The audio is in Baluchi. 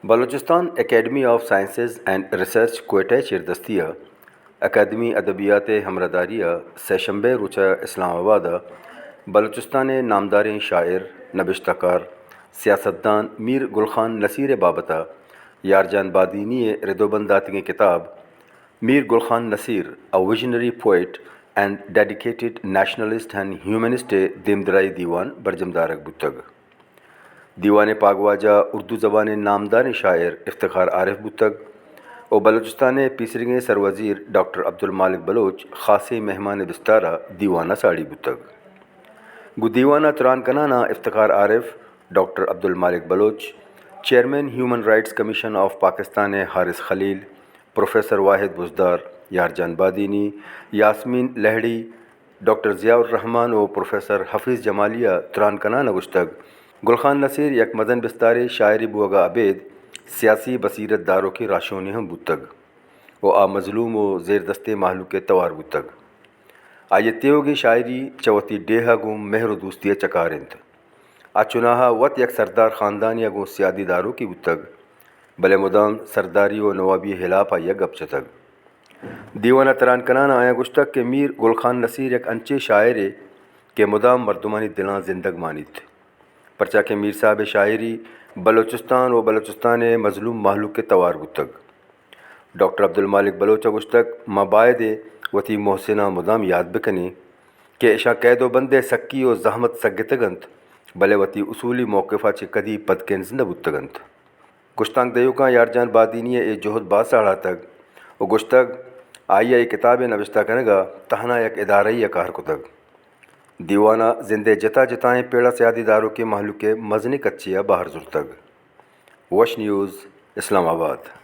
Balochistan academy of sciences and research Quetta ءِ چیردستی ءَ اکادمی ادبیات ءِ ہمراہداری ءَ سئے شنبہ ءِ روچ ءَ اسلام آباد ءَ بلوچستان ءِ نامداریں شاعر، نبشتہ کار، سیاستدان میر گل خان نصیر ءِ بابت ءَ یار جان بادینی ءِ ردوبند داتگیں کتاب میر گل خان Naseer, A Visionary Poet and Dedicated Nationalist and Humanist ءِ دیمدرائی دیوان برجم دارگ بوتگ۔ دیوان ءِ پاگواجہ اردو زبان ءِ نامداریں شاعر افتخار عارف بوتگ ءُ بلوچستان ءِ پیسریگیں سروزیر ڈاکٹر عبدالمالک بلوچ خاصیں مہمان ءِ بستار ءَ دیوان ءَ ساڑی بوتگ۔ گوں دیوان ءَ تران کنان ءَ Iftikhar Arif, doctor Abdul Malik Baloch, chairman human rights commission of Pakistan ءِ حارث خلیل، پروفیسر واحد بزدار، یار جان بادینی، یاسمین لہڑی، ڈاکٹر ضیاء الرحمن ءُ پروفیسر حفیظ جمالی ءَ تران کنان ءَ گوشتگ، گل خان نصیر یک مزن بستارے شاعری بوگ ءَ ابید سیاسی بصیرت داروکیں راہشونے ہم بوتگ ءُ آ مظلوم ءُ زیردستیں مہلوک ءِ توار بوتگ۔ آئی ءِ تیوگیں شاعری چہ وتی ڈیھ ءَ گوں مہر ءُ دوستی ءَ چکار اِنت۔ آ چوناہا وت یک سردار خاندانے ءَ گوں سیادی داروکے بوتگ، بلے مدام سرداری ءُ نوابی ءِ ہلاپ آئی ءَ گپ جتگ۔ دیوان ءَ تران کنان ءَ آیاں گوشتگ کہ میر گل خان نصیر یک انچیں شاعرے کہ مدام مردمانی دلاں زندگ مانیت، پرچا کہ میر صاحب ءِ شاعری بلوچستان ءُ بلوچستان ءِ مظلوم مہلوک ءِ توار بوتگ۔ ڈاکٹر عبدالمالک بلوچ ءَ گوشتگ، ما باید ایں وتی محسناں مدام یات بکنیں کہ اشاں قید ءُ بند ءِ سکی ءُ زحمت سگتگ اَنت، بلے وتی اصولی موقف ءَ چہ کدی پدکنز نہ بوتگ اَنت۔ گشتانک دئیوکاں یار جان بادینی ءِ اے جہد باز ساڑاتگ ءُ گوشتگ، آئی ءَ اے کتاب ءِ نبشتہ کنگ ءَ تہنا یک ادارہ یے ءَ کار کتگ۔ دیوان ءَ زند ءِ جتا جتائیں پڑ ءَ سیادی داروکیں مہلوک ءِ مزنیں کچے ءَ بہر زرتگ۔ وش نیوز، اسلام آباد۔